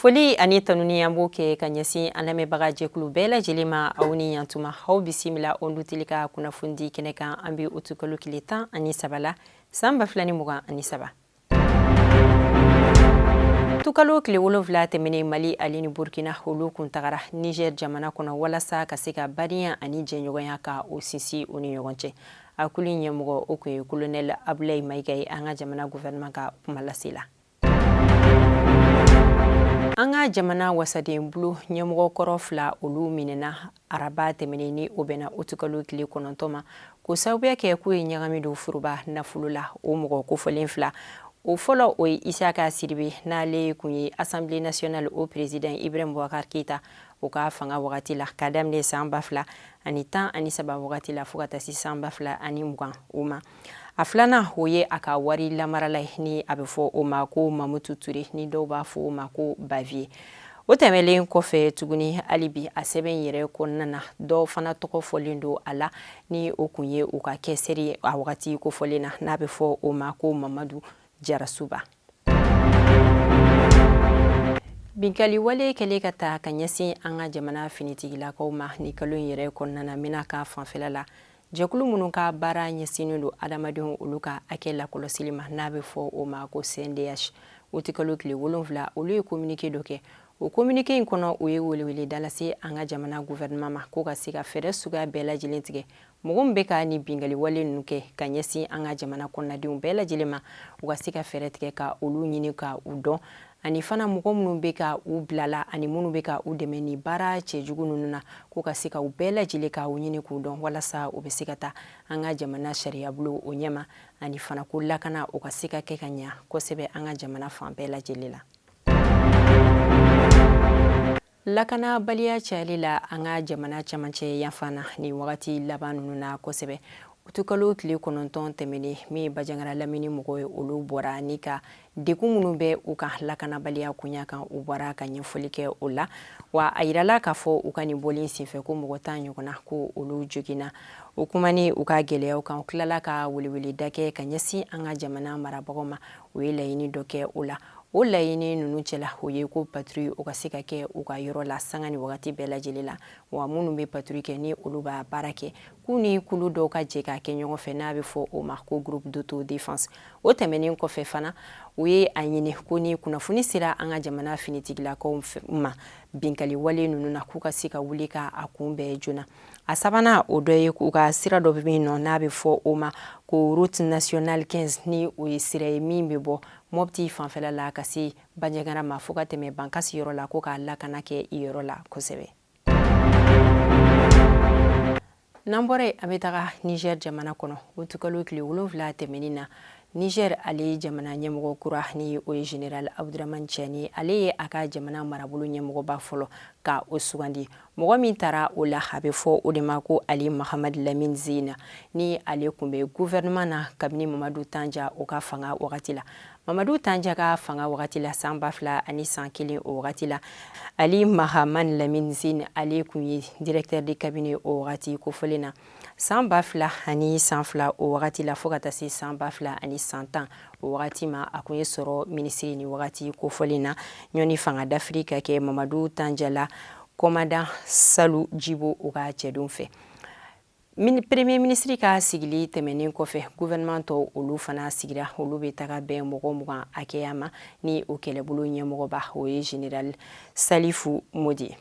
Foli ani tanuni an b'o kɛ ka ɲɛsin an lamɛnbaga jɛkulu bɛɛ lajɛlen ma. Aw ni yantuma, aw bisimila Onde Télé ka kunnafonidi kɛnɛ kan. An bɛ utukalo tile 13 la, san 2023. Utukalo tile 7 tɛmɛnen, Mali ale ni Burkina, olu kun tagara Niger jamana kɔnɔ walasa ka se ka badenya ani jɛɲɔgɔnya ka o sinsin u ni ɲɔgɔn cɛ. A kulu ɲɛmɔgɔ, o kun ye Colonel Abdoulaye Maïga ye, an ka jamana gouvernement ka kuma lase la. An ka jamana wasaden bulon ɲɛmɔgɔ kɔrɔ fila, olu minɛna araba tɛmɛnen, ni o bɛnna utukalo tile 9 ma, k'o sababuya kɛ k'u ye ɲagami don foroba nafolo la. O mɔgɔ kofɔlen fila, o fɔlɔ, o ye Isaka Sidibe, n'ale kun ye Assemblée nationale o président Ibrahim Boubacar Keïta o ka fanga wagati la, ka daminɛ san 2013 wagati la fo ka taa se san 2020 o ma. A filanan, o ye a ka wari lamarala ye, ni a bɛ fɔ o ma ko Mamutu Ture, ni dɔw b'a fɔ o ma ko Baviye. O tɛmɛlen kɔfɛ tuguni, hali bi a sɛbɛn yɛrɛ kɔnɔna na, dɔw fana tɔgɔ fɔlen don a la, ni o kun ye u ka caissier ye a wagati kofɔlen na, n'a bɛ fɔ o ma ko Mamadu Jarasuba. Binkanni wale kɛlen ka ta ka ɲɛsin an ka jamana finitigilakaw ma ni kalo in yɛrɛ kɔnɔna na, Menaka fanfɛla la, jɛkulu minnu ka baara ɲɛsinnen don adamadenw olu ka hakɛ lakɔlɔsili ma, n'a bɛ fɔ o ma ko CNDH, utikalo tile 7, olu ye communiqué dɔ kɛ. O communiqué in kɔnɔ, u ye weleweleda lase an ka jamana gouvernement ma ko ka se ka fɛɛrɛ suguya bɛɛ lajɛlen tigɛ, mɔgɔ min bɛ ka nin binkanni wale ninnu kɛ ka ɲɛsin an ka jamana kɔnɔnadenw bɛɛ lajɛlen ma, u ka se ka fɛɛrɛ tigɛ ka olu ɲini ka u dɔn, ani fana mɔgɔ minnu bɛ ka u bilala ani minnu bɛ ka u dɛmɛ ni baara cɛjugu ninnu na, k'u ka se ka u bɛɛ lajɛlen ka u ɲini k'u dɔn, walasa u bɛ se ka taa an ka jamana sariyabulon o ɲɛma, ani fana ko lakana o ka se ka kɛ ka ɲa kosɛbɛ an ka jamana fan bɛɛ lajɛlen la. Lakanabaliya cayali la an ka jamana camancɛ yanfan na nin wagati laban ninnu na kosɛbɛ, utukalo tile 9 tɛmɛnen, min ye Banjagara lamini mɔgɔw ye, olu bɔra ni ka degun minnu bɛ u kan lakanabaliya koɲa kan, u bɔra ka ɲɛfɔli kɛ o la. Wa a yirala k'a fɔ u ka nin bɔli senfɛ ko mɔgɔ 10 ɲɔgɔnna, ko olu joginna. O kumani u ka gɛlɛyaw kan, u tilala ka weleweleda kɛ ka ɲɛsin an ka jamana marabagaw ma. U ye laɲini dɔ kɛ o la. O laɲini ninnu cɛla, o ye ko patrouille o ka se ka kɛ u ka yɔrɔ la sanga ni wagati bɛɛ lajɛlen la, wa minnu bɛ patrouille kɛ, ni olu b'a baara kɛ, k'u ni kulu dɔw ka jɛ k'a kɛ ɲɔgɔn fɛ, n'a bɛ fɔ o ma ko groupe d'autodéfense. O tɛmɛnen kɔfɛ fana, u ye a ɲini ko ni kunnafoni sera an ka jamana finitigilakaw ma binkanni wale ninnu na, k'u ka se ka wuli ka a kunbɛn joona. A sabanan, o dɔ ye k'u ka sira dɔ bɛ yen nɔ, n'a bɛ fɔ o ma ko route nationale 15, ni o ye sira ye min bɛ bɔ Mopti fanfɛla la ka se Banjagara ma fo ka tɛmɛ Bankasi yɔrɔ la, ko k'a lakana kɛ i yɔrɔ la kosɛbɛ. N'an bɔra yen, an bɛ taga Niger jamana kɔnɔ. Utukalo tile 7 tɛmɛnen na, Niger ale jamana ɲɛmɔgɔ kura, ni o ye général Abdourahamane Tiani, ale ye a ka jamana marabolo ɲɛmɔgɔba fɔlɔ ka o sugandi. Mɔgɔ min taara o la, a bɛ fɔ o de ma ko Ali Mahamad Lamine Zeine, ni ale tun bɛ gouvernement na kabini Mamadu Tanja o ka fanga wagati la. Mamadu Tanja ka fanga wagati la, san 2001 o wagati la, Ali Mahamad Lamine Zeine, ale tun ye directeur de cabinet o wagati kofɔlen na. San 2002 o wagati la fo ka taa se san 2010 o wagati ma, a tun ye sɔrɔ minisiri ni wagati kofɔlen na, ɲɔni fanga dafiri ka kɛ Mamadu Tanja la, commandant Salou Djibo o ka cɛdenw fɛ. Premier ministre ka sigili tɛmɛnen kɔfɛ, gouvernement tɔw, olu fana sigira. Olu bɛ taga bɛn mɔgɔ 20 hakɛya ma, ni o kɛlɛbolo ɲɛmɔgɔba, o ye général Salifu Modi.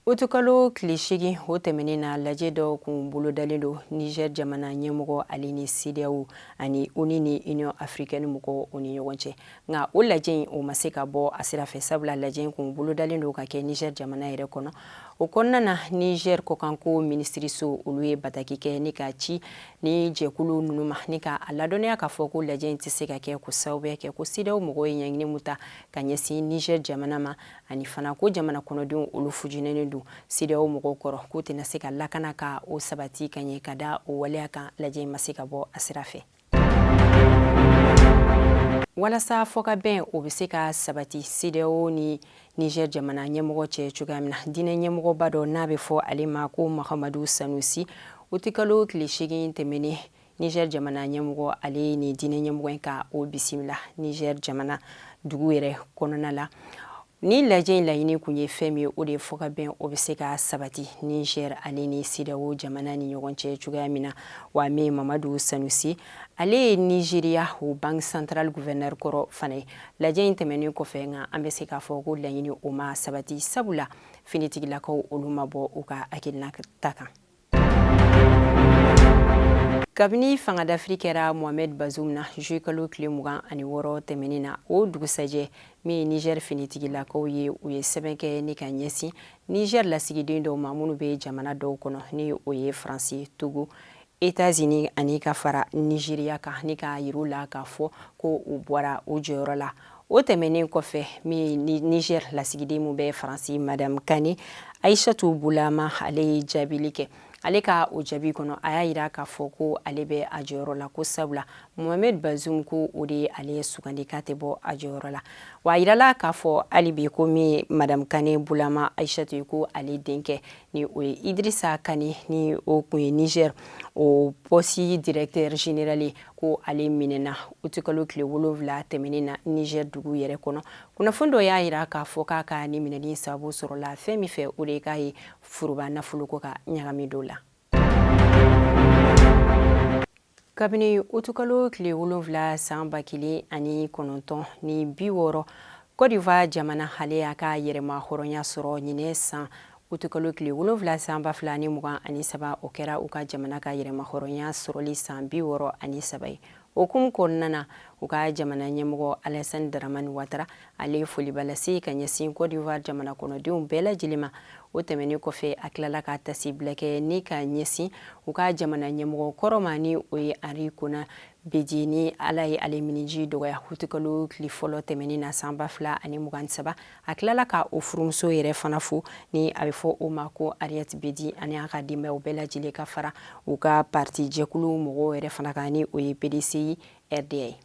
Utukalo tile 8 o tɛmɛnen na, lajɛ dɔw kun bolodalen don Niger jamana ɲɛmɔgɔ ale ni CEDEAO ani ONU ni Union africaine mɔgɔw o ni ɲɔgɔn cɛ. Nka o lajɛ in, o ma se ka bɔ a sira fɛ, sabula lajɛ in kun bolodalen don ka kɛ Niger jamana yɛrɛ kɔnɔ. O kɔnɔna na, Niger kɔkanko minisiriso, olu ye bataki kɛ ni ka ci ni jɛkulu ninnu ma, ni ka a ladɔnniya k'a fɔ ko lajɛ in tɛ se ka kɛ, ko sababuya kɛ ko CEDEAO mɔgɔw ye ɲangini mun ta ka ɲɛsin Niger jamana ma, ani fana ko jamana kɔnɔdenw olu fujinɛnen don CEDEAO mɔgɔw kɔrɔ, k'u tɛna se ka lakana ka o sabati ka ɲɛ. Ka da o waleya kan, lajɛ in ma se ka bɔ a sira fɛ. Walasa fɔkabɛn o bɛ se ka sabati CEDEAO ni Niger jamana ɲɛmɔgɔ cɛ cogoya min na, diinɛ ɲɛmɔgɔba dɔ, n'a bɛ fɔ ale ma ko Mahamadu Sanusi, utikalo tile 8 tɛmɛnen Niger jamana ɲɛmɔgɔ, ale ye nin diinɛ ɲɛmɔgɔ in ka o bisimila Niger jamana dugu yɛrɛ kɔnɔna la. Ni lajɛ in laɲini kun ye fɛn min ye, o de ye fɔkabɛn o bɛ se ka sabati Niger ale ni CEDEAO jamana ni ɲɔgɔn cɛ cogoya min na. Wa min Mamadu Sanusi, ale ye Nigeria o Banque centrale gouverneur kɔrɔ fana ye. Lajɛ in tɛmɛnen kɔfɛ nka, an bɛ se k'a fɔ ko laɲini o ma sabati, sabula finitigilakaw olu ma bɔ u ka hakilina ta kan. Kabini fanga dafiri kɛra Mohamed Bazoum na juillet kalo tile 26 tɛmɛnen na, o dugusajɛ min ye Niger finitigilakaw ye, u ye sɛbɛn kɛ ni ka ɲɛsin Niger lasigiden dɔw ma minnu bɛ jamana dɔw kɔnɔ, ni o ye Faransi, Togo, États-Unis ani ka fara Nigeria kan, ni k'a yir'u la k'a fɔ ko u bɔra u jɔyɔrɔ la. O tɛmɛnen kɔfɛ, min ye Niger lasigiden min bɛ Faransi, Madame Kane Aïchatou Boulama, ale ye jaabili kɛ. Ale ka o jaabi kɔnɔ, a y'a yira k'a fɔ ko ale bɛ a jɔyɔrɔ la, ko sabula Mohamed Bazoum ko o de ye ale sugandi, k'a tɛ bɔ a jɔyɔrɔ la. Wa a yirala k'a fɔ hali bi ko min Madame Kane Boulama Aïchatou ye, ko ale denkɛ ni o ye Idrissa Kane, ni o kun ye Niger o poste directeur général ye, ko ale minɛna utikalo tile 7 tɛmɛnen na Niger dugu yɛrɛ kɔnɔ. Kunnafoni dɔ y'a yira k'a fɔ k'a ka ni minɛni sababu sɔrɔla fɛn min fɛ, o de ye k'a ye foroba nafoloko ka ɲagami dɔ la. Kabini utukalo tile 7 san 1960, Côte d'Ivoire jamana ale y'a ka yɛrɛma hɔrɔnya sɔrɔ. Ɲinɛ san utukalo tile 7 san 2023, o kɛra u ka jamana ka yɛrɛma hɔrɔnya sɔrɔli san 63 ye. O hukumu kɔnɔna na, u ka jamana ɲɛmɔgɔ Alassane Dramane Ouattara, ale ye foliba lase ka ɲɛsin Côte d'Ivoire jamana kɔnɔdenw bɛɛ lajɛlen ma. O tɛmɛnen kɔfɛ, a tilala ka tasibila kɛ ni ka ɲɛsin u ka jamana ɲɛmɔgɔ kɔrɔ ma, ni o ye Henri Konan Bédié, ni Ala ye ale miniji dɔgɔya utukalo tile fɔlɔ tɛmɛnen na san 2023. A tilala ka o furumuso yɛrɛ fana fo, ni a bɛ fɔ o ma ko Henriette Bédié, ani a ka denbayaw bɛɛ lajɛlen, ka fara u ka parti jɛkulu mɔgɔw yɛrɛ fana kan, ni o ye PDCI RDA ye.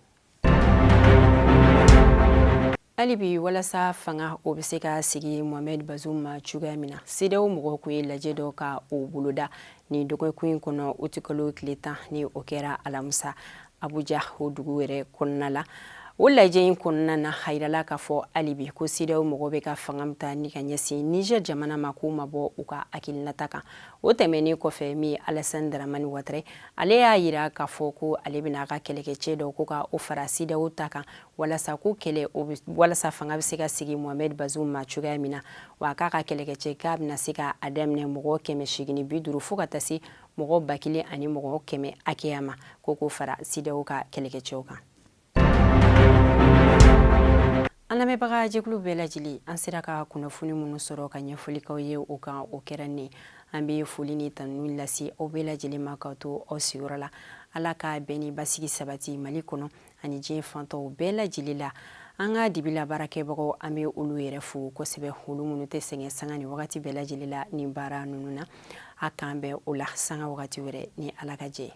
Hali bi, walasa fanga o bɛ se ka sigi Mohamed Bazoum ma cogoya min na, CEDEAO mɔgɔw kun ye lajɛ dɔ ka o boloda ni dɔgɔkun in kɔnɔ, utikalo tile 10, ni o kɛra alamisa Abuja o dugu yɛrɛ kɔnɔna la. O lajɛ in kɔnɔna na, a yirala k'a fɔ hali bi ko CEDEAO mɔgɔw bɛ ka fanga min ta ni ka ɲɛsin Niger jamana ma, k'u ma bɔ u ka hakilinata kan. O tɛmɛnen kɔfɛ, min ye Alassane Dramane Ouattara, ale y'a yira k'a fɔ ko ale bɛna a ka kɛlɛkɛcɛ dɔw ko ka o fara CEDEAO ta kan, walasa ko kɛlɛ walasa fanga bɛ se ka sigi Mohamed Bazoum ma cogoya min na. Wa k'a ka kɛlɛkɛcɛ k'a bɛna se ka a daminɛ mɔgɔ 850 fo ka taa se mɔgɔ 1100 hakɛya ma, ko k'o fara CEDEAO ka kɛlɛkɛcɛw kan. An lamɛnbaga jɛkulu bɛɛ lajɛlen, an sera ka kunnafoni minnu sɔrɔ ka ɲɛfɔlikaw ye o kan, o kɛra nin. An bɛ foli ni tanuni lase aw bɛɛ lajɛlen ma ka to aw sigiyɔrɔ la. Ala ka bɛn ni basigi sabati Mali kɔnɔ ani diɲɛ fantɔw bɛɛ lajɛlen la. An ka dibila baarakɛbagaw, an bɛ olu yɛrɛ fo kosɛbɛ, olu minnu tɛ sɛgɛn sanga ni wagati bɛɛ lajɛlen la nin baara ninnu na. A k'an bɛn o la sanga wagati wɛrɛ ni Ala ka jɛ.